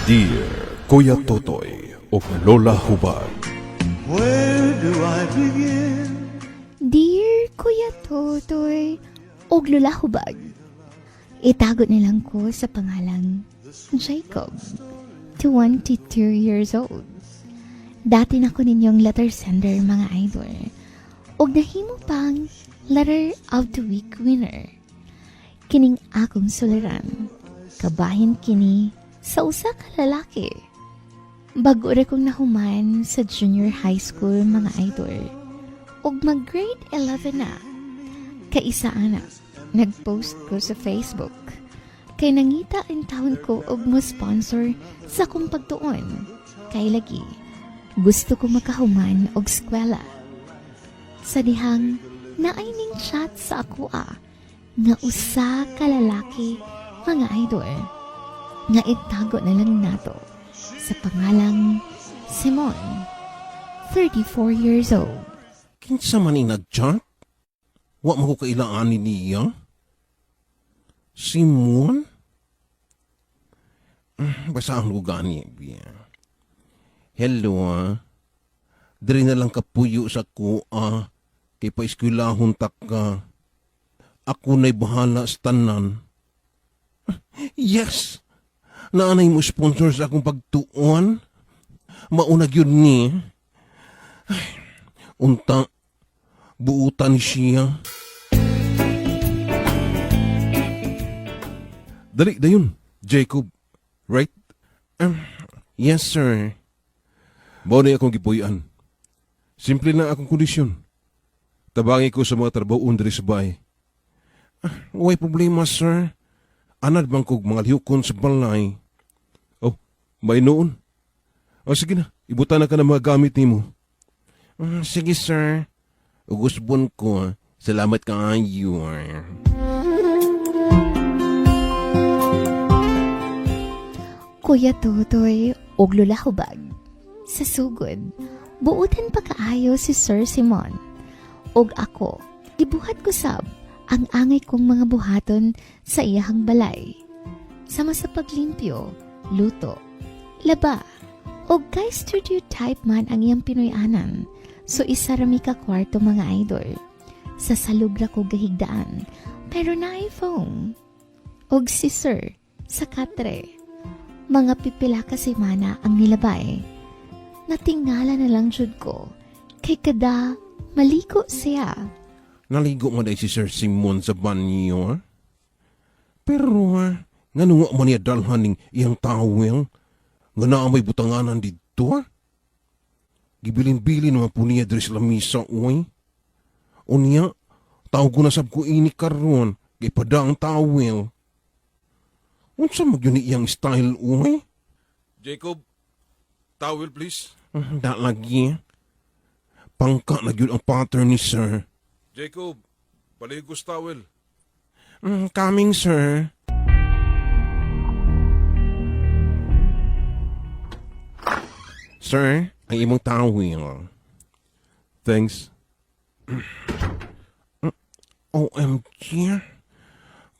Dear Kuya Totoy ug Lola Hubag. Where do I begin? Dear Kuya Totoy ug Lola Hubag. Itago nilang ko sa pangalang Jacob, 22 years old. Dati na ko ninyong letter sender, mga idol. Ug nahimo pang letter of the week winner. Kining akong suliran, kabahin kini sa usa ka lalaki. Bago ra kong nahuman sa junior high school, mga idol. Ug mag grade 11 na. Kaisa ana, nag-post ko sa Facebook. Kay nangita intawon ko og mo sponsor sa akong pagtuon. Kay lagi, gusto ko makahuman og eskwela. Sa dihang naay ning chat sa ako nga usa ka lalaki, mga idol, nga itago na lang nato sa pangalang Simon, 34 years old. Kinsa man ni nag-chat? Wa man ko kailaan ni niya? Simon? Basahon ko gani, biya. Hello, ah. Diri na lang kapuyo sa kuha. Kay paeskwelahon ta ka. Ako na'y bahala sa tanan. Yes! Naanay mo sponsor sa akong pagtuon. Mauna gyud ni. Ay, unta, buutan siya. Dali dayon, Jacob. Right? Yes, sir. Mao na akong gipuy-an. Simple na akong kondisyon. Tabangi ko sa mga trabahoon diri sa bahay. Way problema, sir. Anad man kog mga lihukon sa balay. Oh, may noon. O sige na, ibutan na ka ng mga gamit nimo. Sige, sir. Ugusbon ko. Salamat kaayo. Kuya Totoy ug Lola Hubag. Sa sugod, buutan pa kaayo si Sir Simon. Ug ako, gibuhat ko sab ang angay kong mga buhaton sa iyahang balay. Sama sa paglimpyo, luto, laba, ug kay studio type man ang iyang Pinoy-anan. So isa rami ka kwarto, mga idol. Sa salog ra ko gahigdaan, pero naay foam. Og si Sir sa katre. Mga pipila ka semana ang nilabay. Natingala na lang jud ko kay kada maliko siya. Naligo man ay si Sir Simon sa banyo. Ah. Pero ngano wa man niya dalhan ning iyang towel? Nga naa may butanganan didto. Ah? Gibilin-bilin naman po niya diri sa lamisa, uy. Unya, tawag ko na sab ko ini karon, kay pada ang towel. Unsa man gyud ni iyang style, uy? Jacob, towel please. Da lagi. Pangka na gyud ang pattern ni sir. Jacob, paligos towel. Coming, sir. Sir, ang imong towel. Thanks. OMG.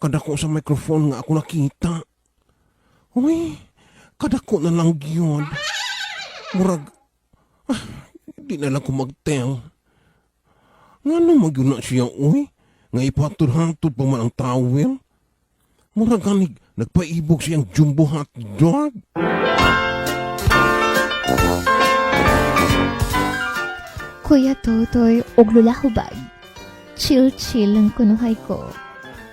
Kadako sa microphone nga ako nakita. Uy, kadako na lang yun. Murag, di na lang ko mag-tell. Ngano magyun na siya, uy? Nga ipatod-hatod pa man ang towel. Murag ganig, nagpaibog siyang jumbo hot dog. Kuya Totoy ug Lola Hubag. Chill-chill lang kunuhay ko.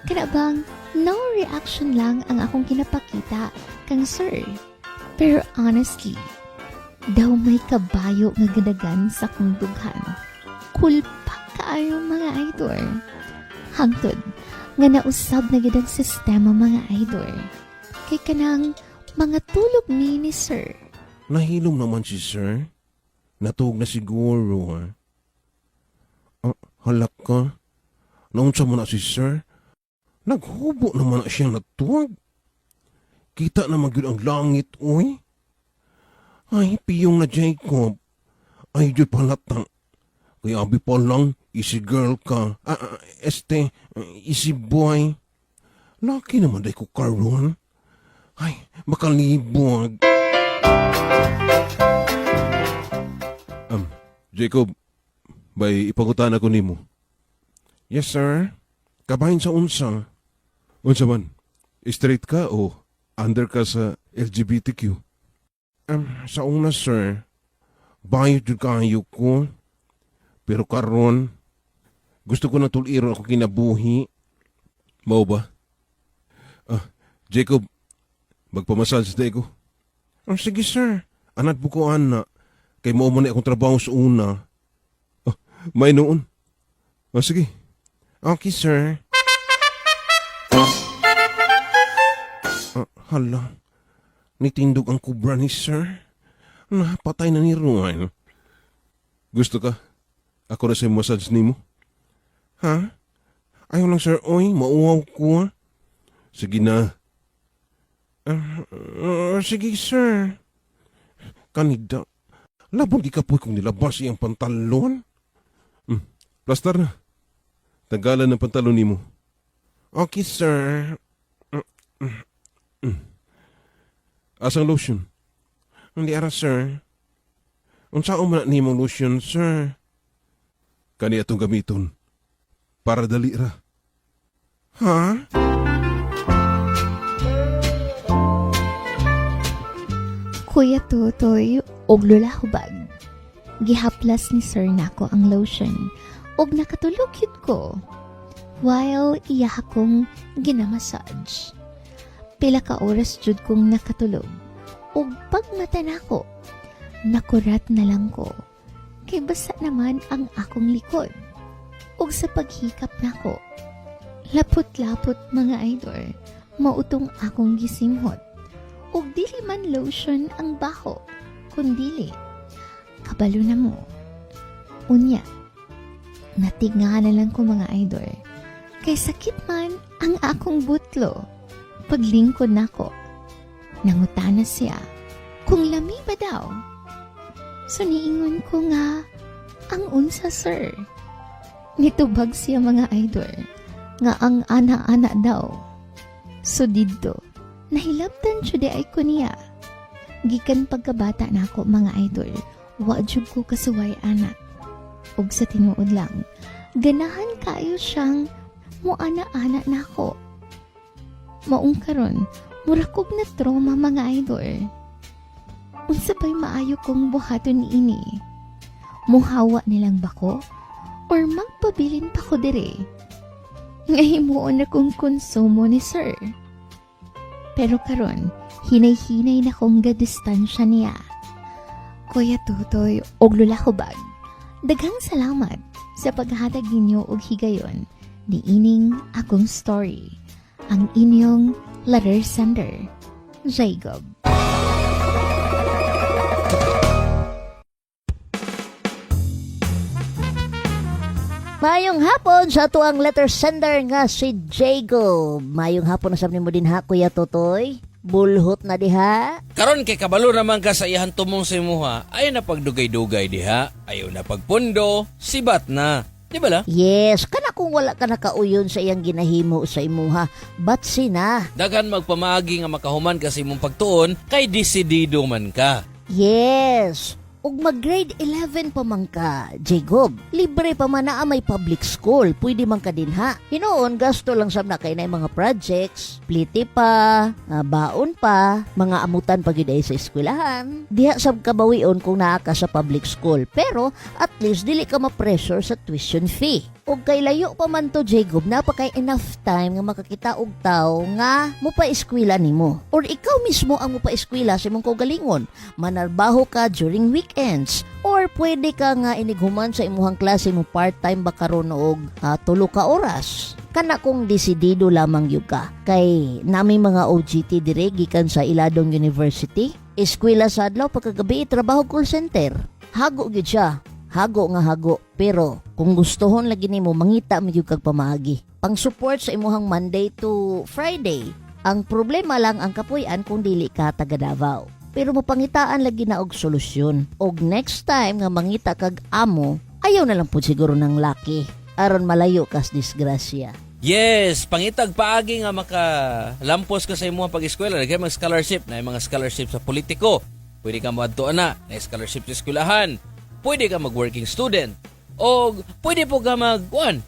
Kana bang no reaction lang ang akong kinapakita kang sir. Pero honestly, daw may kabayo nga gadagan sa akong dughan. Kulpa kaayo, mga idol. Hangtod nga nausab na gid ang sistema, mga idol. Kay kanang mga tulog ni sir. Nahilom naman si sir. Natuog na siguro, ha? Ah, halak ka. Naunsa mo na si sir? Naghubo naman na siya natuwag. Kita na magyud ang langit, uy. Ay, piyong na Jacob. Ay, jud palata. Kaya abi pa lang, easy girl ka. Este, easy boy. Laki naman day ko karon. Ay, makalibog. Jacob, bay ipangutan ako nimo. Yes, sir. Kabahin sa unsa. Unsa man, straight ka o under ka sa LGBTQ? Sa una, sir, bayot jud kaayo ko. Pero karon, gusto ko na tuliron ako kinabuhi. Mao ba? Ah, Jacob, magpamassage na ko. Oh, sige, sir. Anat bukuan na, kay mao man ni akong trabaho sa una. Ah, may noon. Ah, sige. Okay, sir. Ah, hala. Nitindog ang kubra ni sir. Napatay na ni Ruan. Gusto ka? Ako na sa massage nimo. Ha? Ayaw lang, sir. Oy, mauwaw ko. Sige na. Ah, sige, sir. Kanida. Labon gikapoy kong nilabas iyang pantalon. Plastar na. Tanggalan ng pantalon nimo. Okay, sir. Asang lotion? Hindi ara, sir. Unsa man na nimong lotion, sir? Kani atong gamiton. Para dali ra. Ha? Kuya Totoy og Lola Hubag. Gihaplas ni sir nako ang lotion og nakatulog yun ko while iya akong ginamassage. Pila ka oras jud kong nakatulog ug pagmata nako, nakurat na lang ko kay basa naman ang akong likod. Ug sa paghikap nako, lapot-lapot mga idol, mautong akong gisimhot ug dili man lotion ang baho, kundili. Kabalo na mo. Unya, natinga na lang ko mga idol. Kay sakit man ang akong butlo. Paglingkod nako, nangutana siya kung lami ba daw. So niingon ko nga, ang unsa sir. Nitubag siya mga idol, nga ang ana-ana daw. So didto, nahilabtan jud ay ko niya. Gikan pagkabata nako mga idol, wa jud ko kasuway anak. Ug sa tinuod lang, ganahan kaayo siyang muana-ana nako. Maong karon, mura kog na trauma mga idol. Unsa ba'y maayo kong buhaton ini? Muhawa nilang bako or magpabilin pa ko dire? Nga himuon akong konsumo ni sir. Pero karon, hinay-hinay na kong gadistansya niya. Kuya Totoy og Lola Hubag, daghang salamat sa paghatag ninyo og higayon ni ining akong story. Ang inyong letter sender, Jacob. Mayong hapon sa ato ang letter sender nga si Jacob. Mayong hapon na sab nimo din ha, Kuya Totoy. Bulhot na diha. Karon kay kabalo naman ka sa iyahan tumong sa imuha, ayaw na pagdugay-dugay diha, ayaw na pagpundo, sibat na. Di ba la? Yes, kana kung wala ka nakauyon sa iyang ginahimo sa imuha, batsi na. Daghan magpamaagi nga makahuman ka sa imong pagtuon, kay desidido man ka. Yes. Ug mag grade 11 pa man ka, Jacob. Libre pa man naa may public school, pwede man ka dinha. Hinuon gasto lang sab na kay na mga projects, pliti pa, baon pa, mga amutan pa gyud ay sa eskwelahan. Diha sab kabawion kung naa ka sa public school, pero at least dili ka ma-pressure sa tuition fee. Ug kay layo pa man to Jacob, naa pa kay enough time nga makakita og tawo nga mopa-eskwela nimo. Or ikaw mismo ang mopa-eskwela sa imong kaugalingon manarbaho ka during weekends or pwede ka nga inighuman sa imuhang klase mo part-time ba karon og tulo ka oras kana kung desidido lamang gyud ka kay nami mga OGT dire gikan sa Iladong University, eskwela sa adlaw, pagkagabi trabaho call center. Hago gyud siya, hago nga hago, pero kung gustohon lagi nimo, mangita mo gyud kag pamaagi pang support sa imuhang Monday to Friday. Ang problema lang ang kapuy-an kung dili ka taga Davao, pero mapangitaan lagi na og solusyon. Og next time nga mangita kag amo, ayaw na lang pud siguro ng laki aron malayo kas disgrasya. Yes, pangitag paagi nga makalampos ka sa imong pag-eskwela, daghan mga scholarship, na mga scholarship sa politiko. Pwede ka moadto ana, na scholarship sa eskwelahan. Pwede ka mag-working student. O pwede po ka mag, kuan,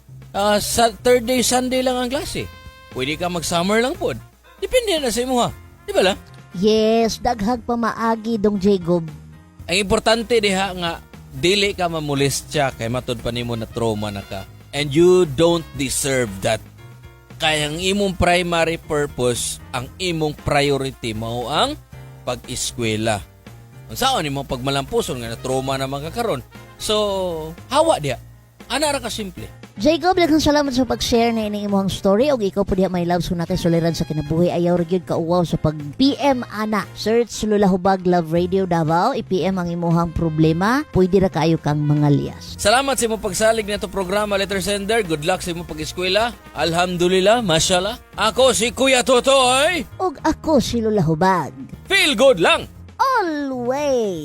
sa third day, Sunday lang ang klase. Pwede ka mag-summer lang pod. Depende na sa imuha. Di ba la? Yes, daghag pa maagi dong Jacob. Ang importante diha nga dili ka mamolestya kay matud pa nimo na trauma na ka. And you don't deserve that. Kaya ang imong primary purpose, ang imong priority mao ang pag-eskwela. Unsaon nimo pagmalampuson nga na trauma na man ka karon? So, hawa diha. Ana ra ka simple. Jacob, daghang salamat sa pag-share na ining imong story og ikaw po diha, my loves, kung natay suliran sa kinabuhi, ayaw ra gyud kauwaw sa pag PM ana. Search Lola Hubag Love Radio Davao, i-PM ang imong problema, pwede ra kaayo kang mangalyas. Salamat sa imong pagsalig nato programa, Letter Sender. Good luck sa imong pag-eskwela. Alhamdulillah, mashallah. Ako si Kuya Totoy. Og ako si Lola Hubag. Feel good lang. Always.